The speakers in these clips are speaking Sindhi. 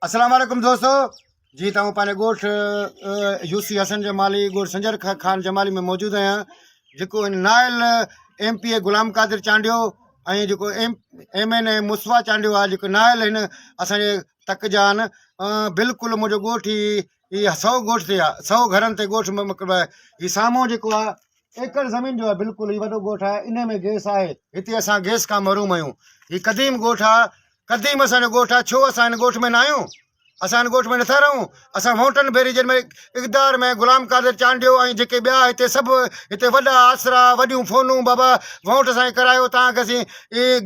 السلام عليڪم دوستو جي ته آئون پنهنجي ڳوٺ يو سي حسن جمالي ڳوٺ سنجر خان جمالي ۾ موجود آهيان جيڪو هن نائل M P A Ghulam Qadir Chandio ۽ جيڪو M M N A Mustafa Chandio آهي جيڪو نائل هن اسانجي تڪ جا آهن بلڪل منهنجو ڳوٺ هي هي سو ڳوٺ تي آهي سو گهرن تي ڳوٺ مطلب هي سامهون جيڪو آهي ايڪڙ زمين جو آهي بلڪل هي وڏو ڳوٺ آهي ان ۾ گيس آهي هتي اسان گيس کان محروم آهيون هي قديم ڳوٺ آهي قديم اسان جو ڳوٺ آ ڇو اسان هن ڳوٺ ۾ نه آهيون اسان هن ڳوٺ ۾ نٿا رهون اسان وونٽن ڀيري جن ۾ اقتدار ۾ غلام قادر چانڊيو ۽ جيڪي ٻيا هتي سڀ هتي وڏا آسرا وڏيون فونون بابا وونٽ اسان کي ڪرايو تان کي اسين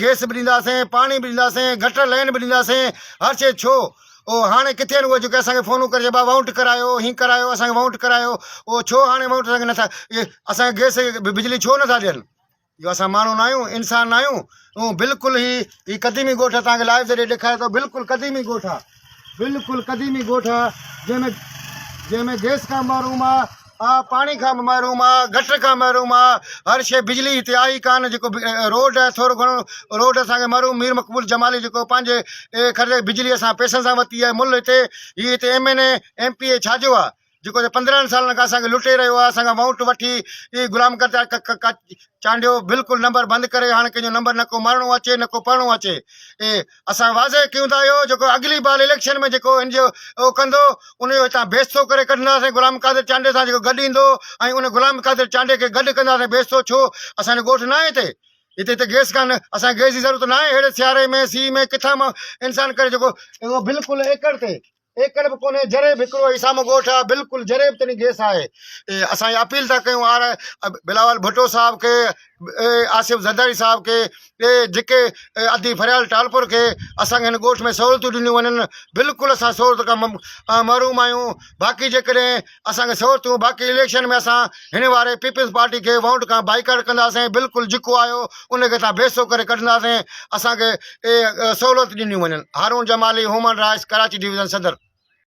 گيس به ڏينداسين پاڻي به ڏينداسين گٽر لائن به ڏينداسين هر شي ڇو او هاڻي ڪٿي آهن اهي جيڪي اسان کي فونون ڪري چئبا وونٽ ڪرايو هين ڪرايو اسان کي وونٽ ڪرايو او ڇو هاڻي وونٽ اسان کي نٿا اسان کي گيس بجلي ڇو نٿا ڏين اهو اسان ماڻهو نه آهيون انسان نه آهيون اهو بلڪل هي هي قديمي ڳوٺ توهان کي لائيو ذريعي ڏيکاريان ٿو بلڪل قديمي ڳوٺ آهي بلڪل قديمي ڳوٺ آهي جنهن ۾ جنهن ۾ گئس کان محروم آهي آ پاڻي کان به محروم آ گٽر کان محروم آ هر شي بجلي هتي آئي ڪانه جيڪو روڊ آهي ٿورو گهڻو روڊ اسان کي محروم مير مقبول جمالي جيڪو پنهنجي خرچ بجلي اسان پئسن سان ورتي آهي مل هتي هي هتي M N A M P A ڇا جو آ جيڪو ته 15 سالن کان اسان کي لٽي رهيو آهي اسان کان ووٽ وٺي اي غلام قادر چانڊيو بلڪل نمبر بند ڪري هاڻي ڪنهن جو نمبر نه ڪو مرڻو اچي نه ڪو پرڻو اچي اي اسان واضح ڪيون ٿا اهو جيڪو اڳلي بار اليڪشن ۾ جيڪو ان جو اهو ڪندو ان جو هتان بيستو ڪري ڪڍنداسين غلام قادر چانڊيي سان جيڪو گڏ ايندو ۽ ان غلام قادر چانڊيي کي گڏ ڪنداسين بيستو ڇو اسان جو ڳوٺ ناهي هتي هتي ته گئس ڪانه اسان کي گئس جي ضرورت ناهي اهڙي سياري ۾ سيء ۾ ڪٿان مان انسان ڪري جيڪو اهو بلڪل ايڪڙ تي ايڪڙ به ڪونهي جري به هڪڙو ئي سامهون ڳوٺ آهي بلڪل جري به تني گيس آهي اسان اها اپيل ٿا ڪيون آر بلاول ڀٽو صاحب کي آصف زرداري صاحب کي جيڪي ادي فريال ٽالپر کي اسان کي هن ڳوٺ ۾ سهولتون ڏنيون وڃن بلڪل اسان سهولت کان محروم آهيون باقي جيڪڏهن اسان کي سهولتون باقي اليڪشن ۾ اسان هن واري پيپلز پارٽي کي ووٽ کان بائيڪاٽ ڪنداسين بلڪل جيڪو آيو ان کي اسان بيسو ڪري ڪڍنداسين اسان کي سهولت ڏنيون وڃن Haroon Jamali human rights Karachi division صدر.